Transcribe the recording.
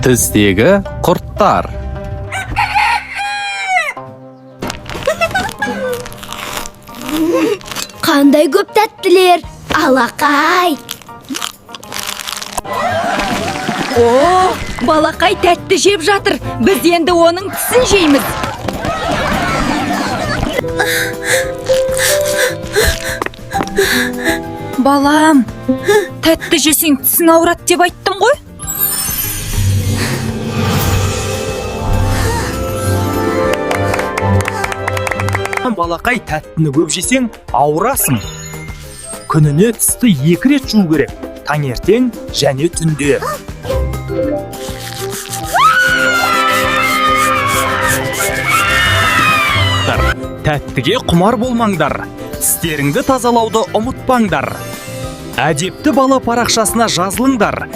Тістегі құрттар. Қандай көп тәттілер! Алақай! О, балақай тәтті жеп жатыр. Біз енді оның тісін жейміз. Балам, тәтті жесең тісің ауырады деп айттым ғой. Балақай, тәттіні көп жесең, ауырасың. Күніне тісті екі рет жуу керек: таңертең және түнде. Тәттіге құмар болмаңдар, тістеріңді тазалауды ұмытпаңдар. Әдепті бала парақшасына жазылыңдар.